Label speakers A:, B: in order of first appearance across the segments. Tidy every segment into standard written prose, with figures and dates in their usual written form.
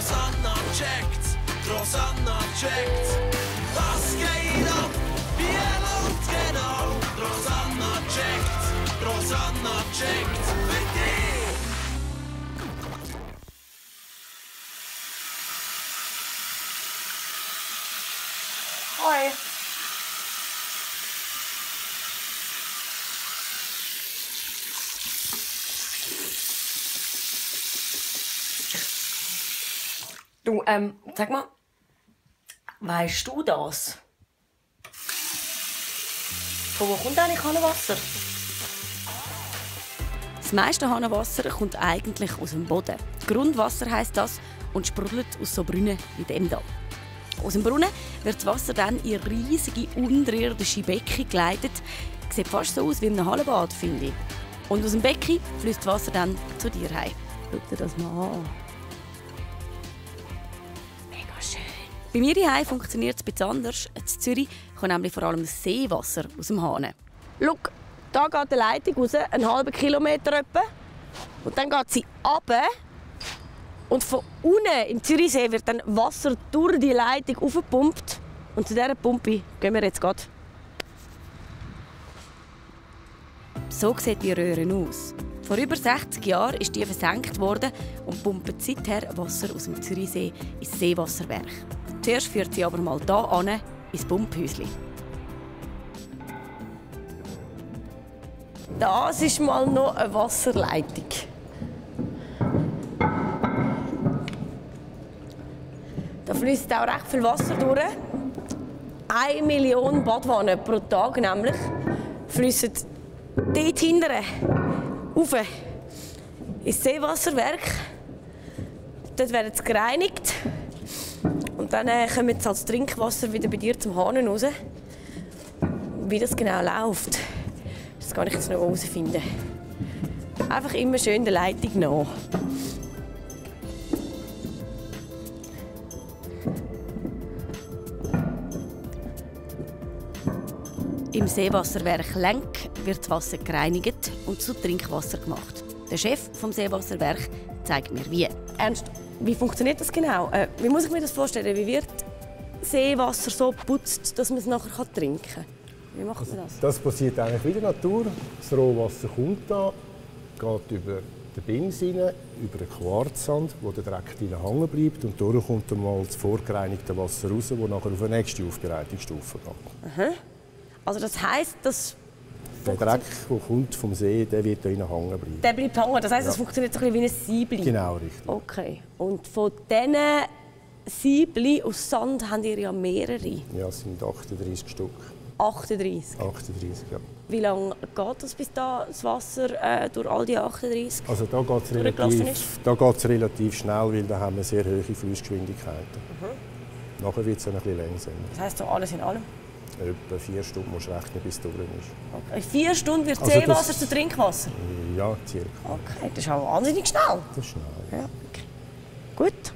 A: Rosanna checkt, Rosanna checkt. Was geht ab? Wie und genau? Rosanna checkt, Rosanna checkt. Für dich!
B: Hoi. Du, sag mal, weißt du das? Von wo kommt eigentlich Hahnenwasser?
C: Das meiste Hahnenwasser kommt eigentlich aus dem Boden. Grundwasser heisst das und sprudelt aus so Brunnen wie dem hier. Aus dem Brunnen wird das Wasser dann in riesige unterirdische Becken geleitet. Sieht fast so aus wie in einem Hallenbad, finde ich. Und aus dem Becken fließt das Wasser dann zu dir heim. Schau dir das mal an. Mega schön. Bei mir daheim funktioniert es ein bisschen anders. In Zürich kommt nämlich vor allem das Seewasser aus dem Hahn.
B: Schau, da geht die Leitung raus, einen halben Kilometer etwa. Und dann geht sie runter. Und von unten im Zürichsee wird dann Wasser durch die Leitung aufgepumpt. Und zu dieser Pumpe gehen wir jetzt gerade.
C: So sieht die Röhre aus. Vor über 60 Jahren ist die versenkt worden und pumpt seither Wasser aus dem Zürichsee ins Seewasserwerk. Zuerst führt sie aber mal hier an, ins Pumphäuschen.
B: Das ist mal noch eine Wasserleitung. Da fließt auch recht viel Wasser durch. 1 Million Badwannen pro Tag nämlich fließen dort hinten rauf ins Seewasserwerk. Dort werden sie gereinigt. Und dann kommen sie als Trinkwasser wieder bei dir zum Hahn raus. Wie das genau läuft, das kann ich jetzt noch herausfinden. Einfach immer schön der Leitung nach.
C: Im Seewasserwerk Lenk wird das Wasser gereinigt und zu Trinkwasser gemacht. Der Chef vom Seewasserwerk zeigt mir wie.
B: Ernst, wie funktioniert das genau? Wie muss ich mir das vorstellen? Wie wird Seewasser so geputzt, dass man es nachher trinken kann? Wie macht man das?
D: Das passiert eigentlich wie in der Natur. Das Rohwasser kommt da, geht über den Bims rein, über den Quarzsand, wo der Dreck drin hängen bleibt. Und dadurch kommt dann mal das vorgereinigte Wasser raus, das nachher auf eine nächste Aufbereitungsstufe geht.
B: Aha. Also das heisst, dass
D: der Dreck, der kommt vom See, der wird da hängen bleiben.
B: der bleibt hängen. Das heisst, es funktioniert so ein bisschen wie ein Siebli.
D: Genau, richtig.
B: Okay. Und von diesen Siebli aus Sand haben ihr ja mehrere.
D: Ja, es sind 38 Stück.
B: 38?
D: 38, ja.
B: Wie lange geht das, bis da das Wasser durch all die 38
D: Also da geht es relativ schnell, weil da haben wir sehr hohe Flussgeschwindigkeiten. Nachher wird es ein bisschen langsamer.
B: Das heisst so alles in allem?
D: Etwa 4 Stunden musst du rechnen, bis es durch ist.
B: Okay. 4 Stunden wird
D: Also
B: Seewasser zu Trinkwasser?
D: Ja, circa.
B: Okay, das ist auch wahnsinnig schnell.
D: Das ist schnell.
B: Ja, okay. Gut.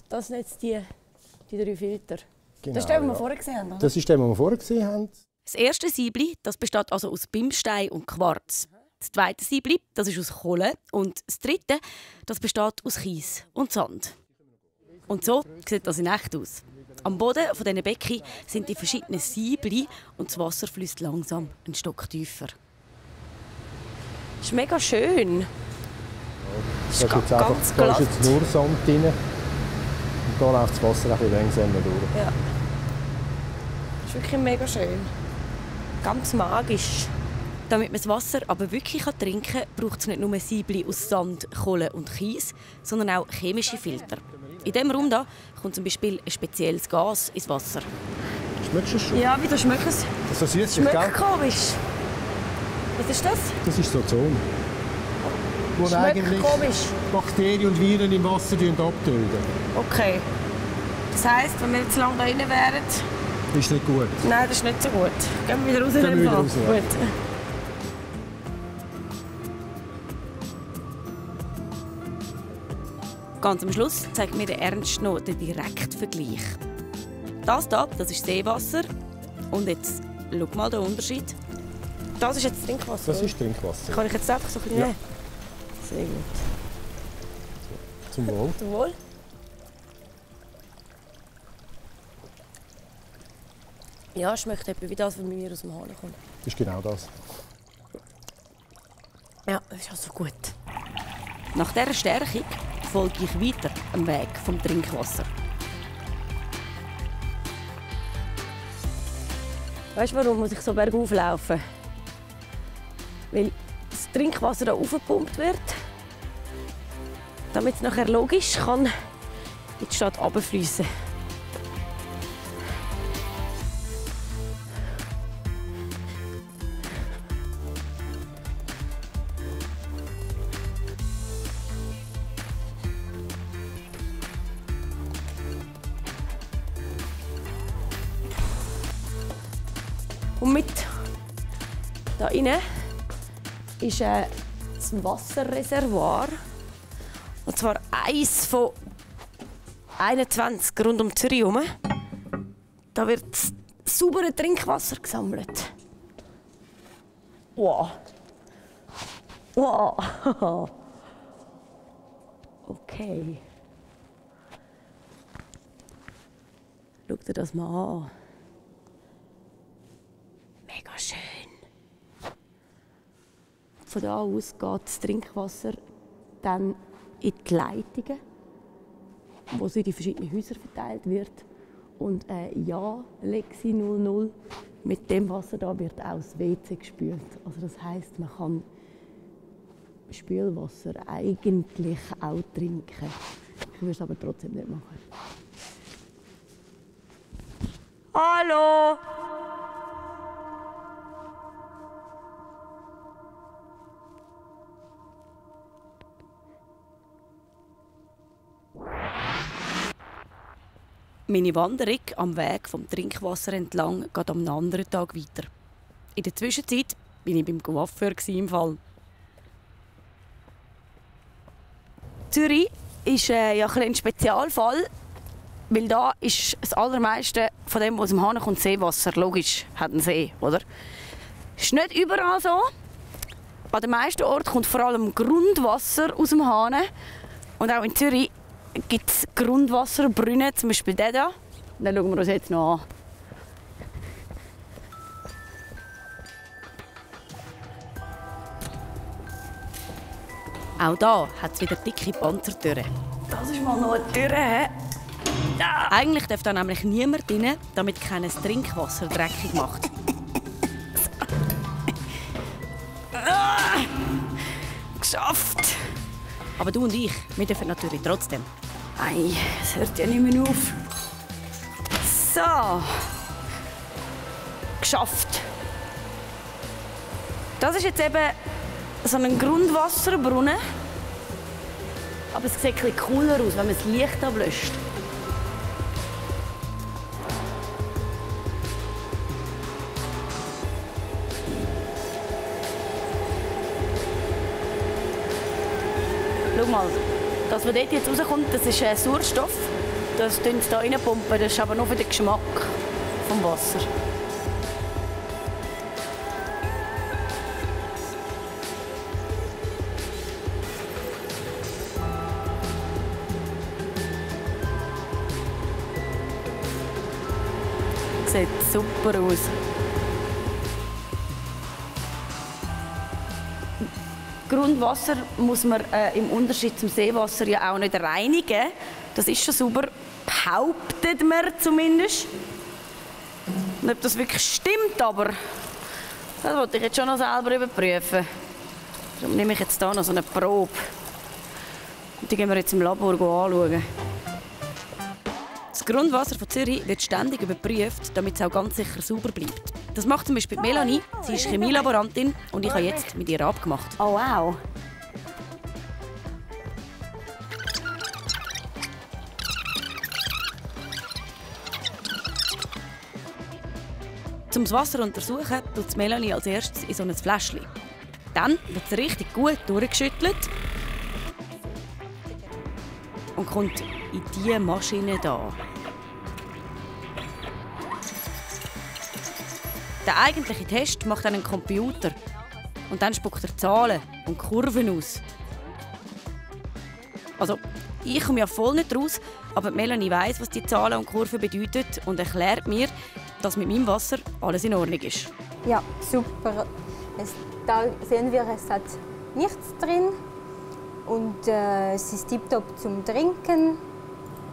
B: Das sind jetzt die 3 Filter.
D: Genau,
B: Das ist der, den wir
D: ja.
B: vorher gesehen haben, oder?
D: Das ist der, den wir vorher gesehen haben.
C: Das erste Siebli, das besteht also aus Bimstein und Quarz. Das zweite Siebli, das ist aus Kohle. Und das dritte, das besteht aus Kies und Sand. Und so sieht das in echt aus. Am Boden von diesen Becken sind die verschiedenen Siebli und das Wasser fließt langsam einen Stock tiefer.
B: Das ist mega schön.
D: Da ist jetzt da ist jetzt nur Sand drin. Und da läuft das Wasser ein bisschen langsamer durch.
B: Ja. Das ist wirklich mega schön. Ganz magisch.
C: Damit man das Wasser aber wirklich trinken kann, braucht es nicht nur Siebli aus Sand, Kohle und Kies, sondern auch chemische Filter. In diesem Raum hier kommt zum Beispiel ein spezielles Gas ins Wasser.
D: Schmeckst du es schon?
B: Ja, wie schmeckt es?
D: Das ist süß,
B: Schmeckt
D: gell?
B: komisch. Was ist das?
D: Das ist so Ozon. Wo
B: Schmeckt
D: eigentlich
B: komisch.
D: Bakterien und Viren im Wasser abtöten.
B: Okay. Das heisst, wenn wir jetzt lange da drin wären...
D: Ist nicht gut.
B: Nein, das ist nicht so gut. Gehen wir wieder raus.
D: Gehen wir wieder raus, ja.
B: Gut.
C: Ganz am Schluss zeigt mir der Ernst noch den direkten Vergleich. Das hier, das ist Seewasser. Und jetzt, schau mal den Unterschied.
B: Das ist jetzt Trinkwasser.
D: Das ist Trinkwasser.
B: Kann ich jetzt einfach so ein bisschen nehmen? Sehr gut.
D: Zum Wohl.
B: Zum Wohl. Ja, schmeckt etwa wie das, was bei mir aus dem Hahn kommt.
D: Das ist genau das.
B: Ja, das ist also gut.
C: Nach dieser Stärkung folge ich weiter am Weg vom Trinkwasser.
B: Weißt du, warum muss ich so bergauf laufen? Weil das Trinkwasser hier aufgepumpt wird, damit es nachher logisch kann in die Stadt runterfliessen. Und mit da rein ist das Wasserreservoir. Und zwar eins von 21 rund um Zürich herum. Da wird sauberes Trinkwasser gesammelt. Wow. Wow. Okay. Schau dir das mal an. Mega schön. Von da aus geht das Trinkwasser dann in die Leitungen, wo es in die verschiedenen Häuser verteilt wird. Und ja, Lexi 00, mit dem Wasser da wird auch das WC gespült. Also das heisst, man kann Spülwasser eigentlich auch trinken. Ich würde es aber trotzdem nicht machen. Hallo!
C: Meine Wanderung am Weg vom Trinkwasser entlang geht am anderen Tag weiter. In der Zwischenzeit bin ich beim Coiffeur im Fall.
B: Zürich ist ja ein Spezialfall, weil da ist das allermeiste von dem, was aus dem Hahn kommt, Seewasser. Logisch, hat einen See, oder? Ist nicht überall so. An den meisten Orten kommt vor allem Grundwasser aus dem Hahn. Und auch in Zürich gibt es Grundwasserbrunnen, zum Beispiel den hier. Den schauen wir uns jetzt noch an.
C: Auch da hat es wieder dicke Panzertüren.
B: Das ist mal noch eine Tür. Ja.
C: Eigentlich darf da nämlich niemand rein, damit keines Trinkwasser dreckig macht.
B: Geschafft!
C: Aber du und ich, wir dürfen natürlich trotzdem.
B: Ei, es hört ja nicht mehr auf. So. Geschafft. Das ist jetzt eben so ein Grundwasserbrunnen. Aber es sieht etwas cooler aus, wenn man das Licht ablöscht. Schau mal, das, was dort jetzt rauskommt, das ist Sauerstoff. Das pumpen sie hier reinpumpen, das ist aber nur für den Geschmack vom Wasser. Sieht super aus. Grundwasser muss man im Unterschied zum Seewasser ja auch nicht reinigen. Das ist schon sauber, behauptet man zumindest. Und ob das wirklich stimmt, aber das wollte ich jetzt schon noch selber überprüfen. Darum nehme ich jetzt hier noch so eine Probe. Und die gehen wir jetzt im Labor anschauen.
C: Das Grundwasser von Zürich wird ständig überprüft, damit es auch ganz sicher sauber bleibt. Das macht zum Beispiel Melanie. Sie ist Chemielaborantin und ich habe jetzt mit ihr abgemacht.
B: Oh wow!
C: Um das Wasser zu untersuchen, tut Melanie als erstes in so ein Fläschchen. Dann wird es richtig gut durchgeschüttelt und kommt in diese Maschine hier. Der eigentliche Test macht dann ein Computer und dann spuckt er Zahlen und Kurven aus. Also, ich komme ja voll nicht raus, aber Melanie weiss, was die Zahlen und Kurven bedeuten und erklärt mir, dass mit meinem Wasser alles in Ordnung ist.
E: Ja, super. Da sehen wir, es hat nichts drin und es ist tiptop zum Trinken.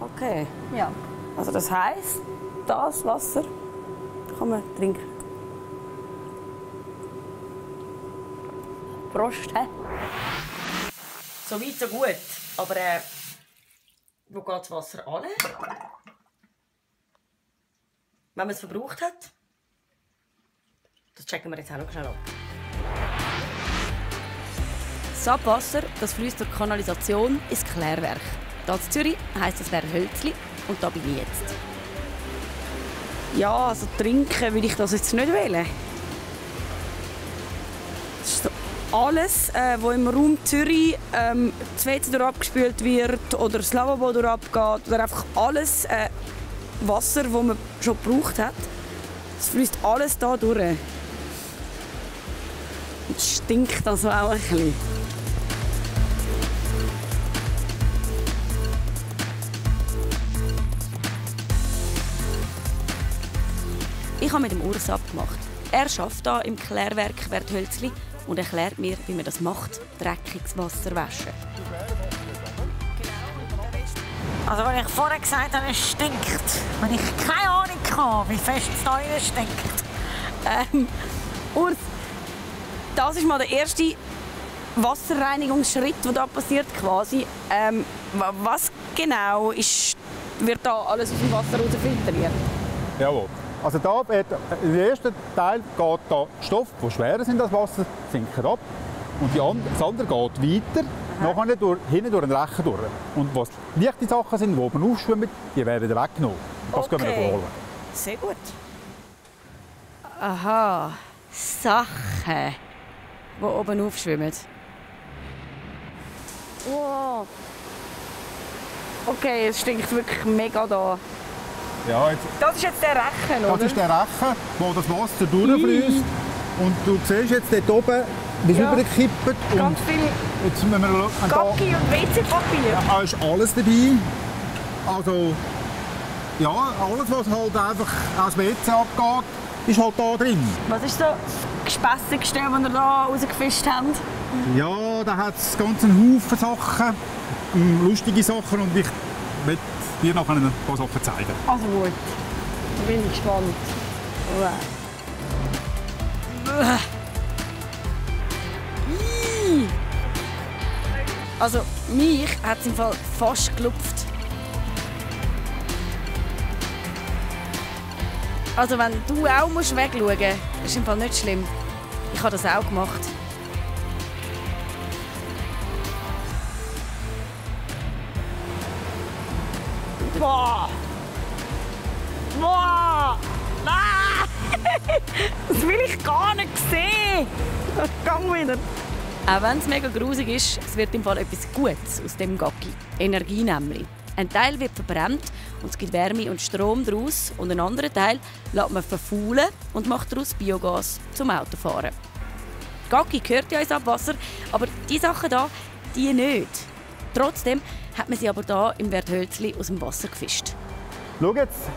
B: Okay.
E: Ja.
B: Also das heisst, das Wasser kann man trinken. Prost, hä?
C: So weit, so gut. Aber wo geht das Wasser an? Wenn man es verbraucht hat? Das checken wir jetzt auch noch schnell ab. Das Abwasser das fließt durch die Kanalisation ins Klärwerk. Hier in Zürich heisst das Werhölzli und da bin ich jetzt.
B: Ja, also trinken würde ich das jetzt nicht wählen. Das ist so alles, wo im Raum Zürich das WC abgespült wird oder das Lavabo abgeht oder einfach alles Wasser, das man schon gebraucht hat. Es fließt alles hier durch. Und es stinkt also auch ein bisschen.
C: Ich habe mit dem Urs abgemacht. Er arbeitet hier im Klärwerk Werthölzli und erklärt mir, wie man das macht, dreckiges Wasser waschen.
F: Also wenn ich vorher gesagt habe, es stinkt, wenn ich keine Ahnung habe, wie fest es da drin stinkt.
B: Urs, das ist mal der erste Wasserreinigungsschritt, der da passiert quasi. Was genau wird da alles aus dem Wasser rausfiltriert?
G: Jawohl. Also da wird, im ersten Teil geht da Stoff, die schwerer sind als Wasser, sinken ab. Und das andere geht weiter, nachher hinten durch den Rechen durch. Und was leichte Sachen sind, die oben aufschwimmen, die werden wieder weggenommen. Das können wir noch holen.
B: Sehr gut.
C: Aha, Sachen, die oben aufschwimmen.
B: Wow. Okay, es stinkt wirklich mega da.
G: Ja, jetzt,
B: Das ist jetzt der Rechen, oder?
G: das ist der Rechen, wo das Wasser durchfließt. Und du siehst jetzt dort oben, wie es
B: Ja.
G: überkippt. Und
B: Ganz viel
G: jetzt müssen wir schauen,
B: Gacki und WC-Papier.
G: da ist alles dabei. Also, ja, alles, was halt einfach aus dem WC abgeht, ist halt da drin.
B: Was ist so das Gespässigste, das ihr da rausgefischt habt?
G: Ja, da hat es ganz einen Haufen Sachen, lustige Sachen und ich will dir nachher ein paar Sachen zeigen.
B: Also gut. Da bin ich gespannt.
C: Also, mich hat es im Fall fast gelupft. Also, wenn du auch wegschauen musst, ist im Fall nicht schlimm. Ich habe das auch gemacht.
B: Boah! Boah! Nein! Das will ich gar nicht sehen! Gang wieder!
C: Auch wenn es mega grusig ist, es wird im Fall etwas Gutes aus dem Gacki. Energie nämlich. Ein Teil wird verbrannt und es gibt Wärme und Strom daraus und einen anderen Teil lässt man verfaulen und macht daraus Biogas zum Autofahren. Gacki gehört ja ins Abwasser, aber die Sachen hier, die nicht. Trotzdem hat man sie aber hier im Werthölzli aus dem Wasser gefischt.
G: Schau jetzt,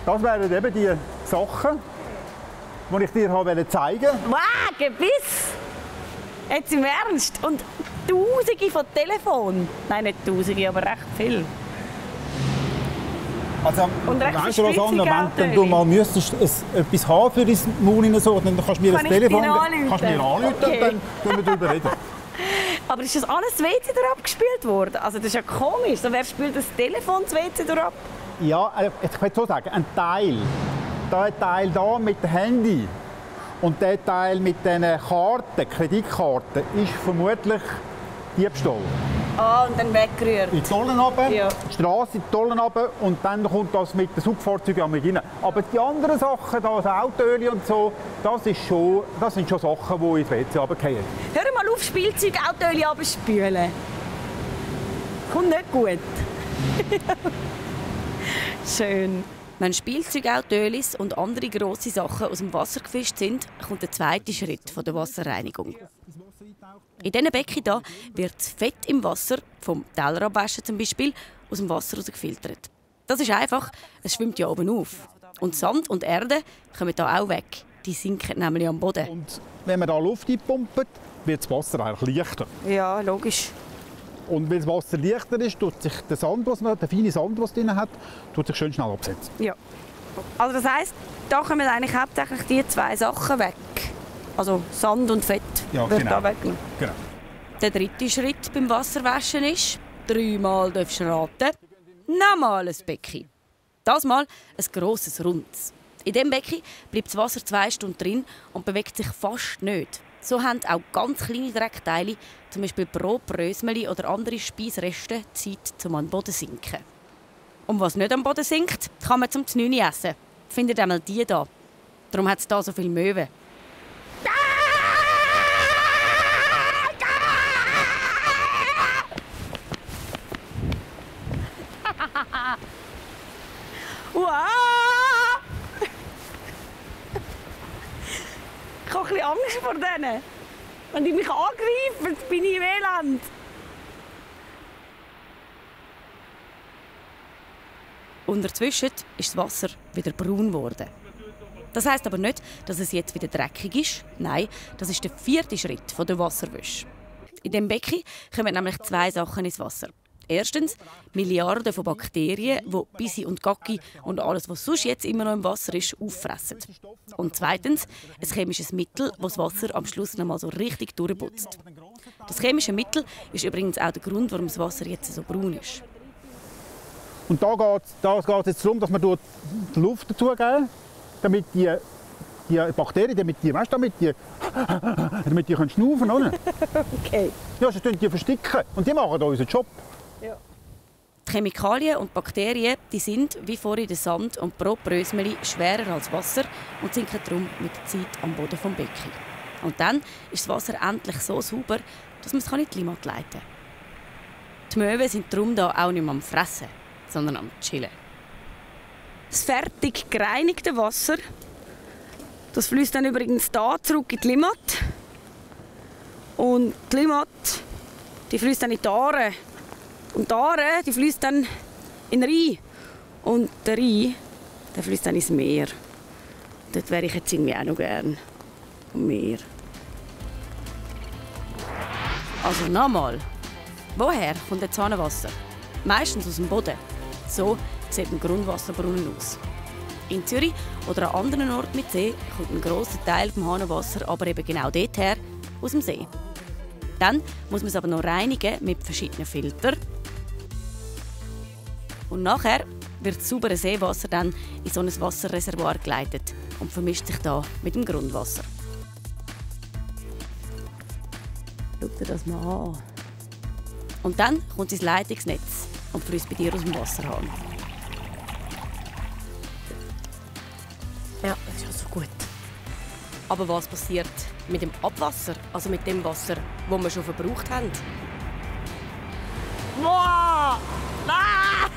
G: das wären eben die Sachen, die ich dir zeigen wollte.
B: Wow, Gebiss! Jetzt im Ernst? Und Tausende von Telefonen? Nein, nicht Tausende, aber recht viel.
G: Also,
B: Und recht
G: weißt du was,
B: viel
G: Anna, wenn
B: Spielzeug
G: du mal müsstest etwas haben für dein Maul so, dann kannst du mir
B: Kann
G: das
B: ich
G: Telefon
B: dir anrufen?
G: kannst du mir anrufen
B: Okay.
G: und dann können wir darüber reden.
B: Aber ist das alles WC abgespielt worden? Also das ist ja komisch. So, wer spielt das Telefon das WC ab?
G: Ja, ich kann so sagen, ein Teil da mit dem Handy und der Teil mit den Karten, Kreditkarten, ist vermutlich Diebstahl.
B: Ah, und dann weggerührt.
G: In die Tollen runter,
B: Ja.
G: die Straße in die Tollen runter und dann kommt das mit den Subfahrzeugen mit rein. Aber die anderen Sachen, das Autoöl und so, das sind schon Sachen, die ins WC runterfallen.
B: Hör mal auf, Spielzeug Autoöl abspülen. Kommt nicht gut. Schön.
C: Wenn Spielzeugautos und andere grosse Sachen aus dem Wasser gefischt sind, kommt der zweite Schritt der Wasserreinigung. In diesen Becken hier wird das Fett im Wasser, vom Tellerabwaschen zum Beispiel, aus dem Wasser gefiltert. Das ist einfach, es schwimmt ja oben auf. Und Sand und Erde kommen hier auch weg. Die sinken nämlich am Boden.
G: Und wenn man da Luft einpumpt, wird das Wasser eigentlich leichter.
C: Ja, logisch.
G: Und weil das Wasser leichter ist, tut sich der Sand, der feine Sand, den es drin hat, tut sich schön schnell absetzen.
C: Ja. Also das heisst, da kommen eigentlich hauptsächlich die zwei Sachen weg. Also Sand und Fett wird da weggenommen.
G: Genau.
C: Der dritte Schritt beim Wasserwaschen ist, 3-mal darfst du raten, nochmal ein Becken. Das Mal ein grosses Rundes. In diesem Becken bleibt das Wasser 2 Stunden drin und bewegt sich fast nicht. So haben auch ganz kleine Dreckteile, zum Beispiel Brot, Brösmeli oder andere Speisreste, Zeit, um an den Boden zu sinken. Und was nicht am Boden sinkt, kann man zum Znüni essen. Findet einmal die hier. Darum hat es hier so viele Möwen. Wow! Ich habe ein bisschen Angst vor denen. Wenn die mich angreifen, bin ich im Elend. Und dazwischen ist das Wasser wieder braun geworden. Das heisst aber nicht, dass es jetzt wieder dreckig ist. Nein, das ist der 4. Schritt der Wasserwäsche. In diesem Becken kommen nämlich 2 Sachen ins Wasser. Erstens Milliarden von Bakterien, die Bissi und Gacki und alles, was sonst jetzt immer noch im Wasser ist, auffressen. Und zweitens ein chemisches Mittel, das das Wasser am Schluss noch mal so richtig durchputzt. Das chemische Mittel ist übrigens auch der Grund, warum das Wasser jetzt so braun ist.
G: Und da geht es jetzt darum, dass man die Luft dazugeben, damit die Bakterien, damit die können schnaufen können.
C: Okay.
G: Ja, sonst die versticken. Und die machen da unseren Job.
C: Ja. Die Chemikalien und Bakterien die sind, wie vorhin der Sand und Brotbrösmeli, schwerer als Wasser und sinken darum mit der Zeit am Boden des Beckens. Und dann ist das Wasser endlich so sauber, dass man es in die Limmat leiten kann. Die Möwen sind darum da auch nicht mehr am Fressen, sondern am Chillen. Das fertig gereinigte Wasser das fließt dann übrigens hier zurück in die Limmat. Und die Limmat die fließt dann in die Aare. Und die Aare die fließt dann in den Rhein. Und der Rhein der fließt dann ins Meer. Dort wäre ich jetzt irgendwie auch noch gern. Am Meer. Also nochmal. Woher kommt das Hahnenwasser? Meistens aus dem Boden. So sieht ein Grundwasserbrunnen aus. In Zürich oder an anderen Orten mit See kommt ein grosser Teil vom Hahnenwasser aber eben genau dorthin, aus dem See. Dann muss man es aber noch reinigen mit verschiedenen Filtern. Und nachher wird das saubere Seewasser dann in so ein Wasserreservoir geleitet und vermischt sich da mit dem Grundwasser. Schau dir das mal an. Und dann kommt es ins Leitungsnetz und fließt bei dir aus dem Wasserhahn. Ja, das ist ja so gut. Aber was passiert mit dem Abwasser, also mit dem Wasser, das wir schon verbraucht haben? Wow! Ah!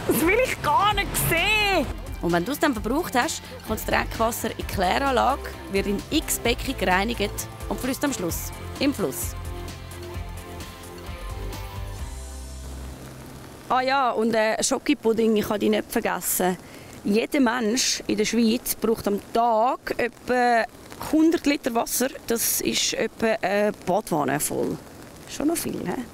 C: Das will ich gar nicht sehen! Und wenn du es dann verbraucht hast, kommt das Dreckwasser in die Kläranlage, wird in x Becken gereinigt und fließt am Schluss im Fluss. Ah ja, und Schokipudding, ich habe die nicht vergessen. Jeder Mensch in der Schweiz braucht am Tag etwa 100 Liter Wasser. Das ist etwa eine Badwanne voll. Schon noch viel, he?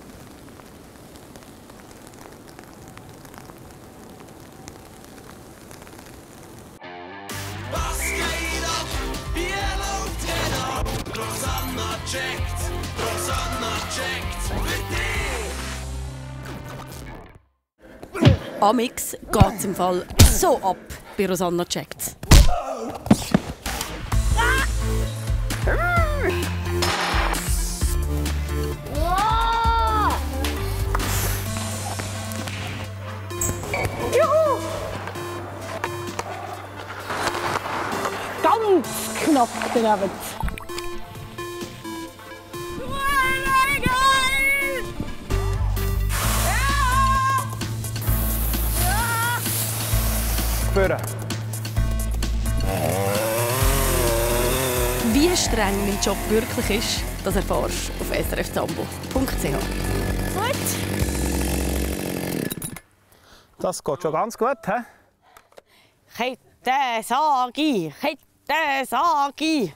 A: Was geht ab? Wie läuft jeder? Rosanna checkt, Rosanna checkt für dich.
C: Amix geht es im Fall so ab bei Rosanna checkt.
B: Juhu! Ganz knapp daneben.
G: führen.
C: Wie streng mein Job wirklich ist, das erfährst du auf srfzambo.ch.
B: Gut.
G: Das geht schon ganz gut, hä?
B: Kette Sagi, Kette Sagi.